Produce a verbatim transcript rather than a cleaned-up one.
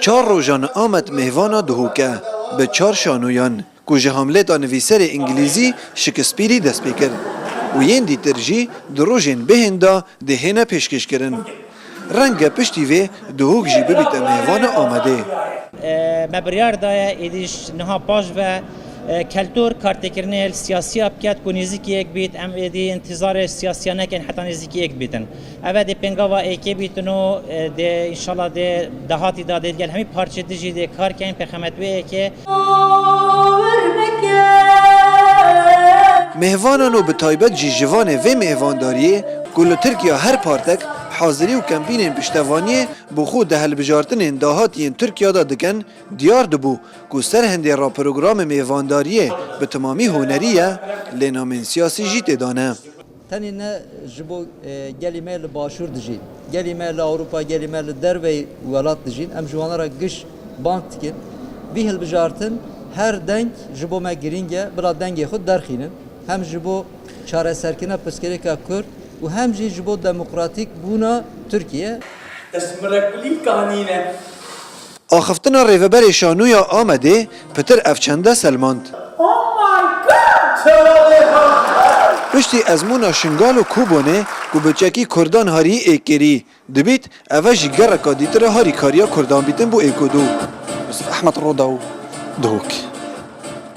Çar rojan Amed mêvana Duhok e, bi çar şanoyan, ku ji Hamleta nivîserê îngilîzî Shakespeareî dest pê kir û yên dîtir jî di rojên bihên de dê hêne pêşkêşkirin. Renge piştî vê Duhok jî bibîte mêvana Amedê. E, me biryar daye êdî ji niha paş ve e, keltûr kartêkirinê li siyasiya biket ku nêzîkî yek bît, em êdî întizarê siyasiya nekin heta nêzîkî yek bîtin. Ev e dê pêngava êkê bîtin û e, dê înşallah dê dahatî de dê gel hemî parçê dijî dê kar kein pêxemet wê êkê. Mêhvanan û bi taybet jî jivanê vê mêhvandariyê ku li Tirkiya her partek hazirî û kempînên piştevaniyê bi xwe di hilbijartinên dahatî yên Tirkiya de dikin, diyar dibû ku ser hindê re programê mêvandariyê bi timamî hunerî ye, lê namên siyasî jî tê de ne. Tenê ne ji bo e, gelî me li başûr dijîn, gelî me li Ewropa, gelî me li derveyî welat dijîn, em ji wana re giş bang dikin. Vî hilbijartin her deng ji bo me girîng e, bila dengê xwe derxînin. Hem ji bo çareserkirina pirsgirêka Kurd û hem jî ji bo demokratîk bûna Tirkiye. Destmire kulî kanîne. Axiftina rêveberê şanoya Amedê pitir ev çende selmand. Piştî ezmûna Şingal û Kobonê ku bi çekî Kurdan harî êkêrî dibît, eve jî gereka dîtir e harîkariya Kurdan bîtin bo êk û du. Ehmed Rodaw, Duhok.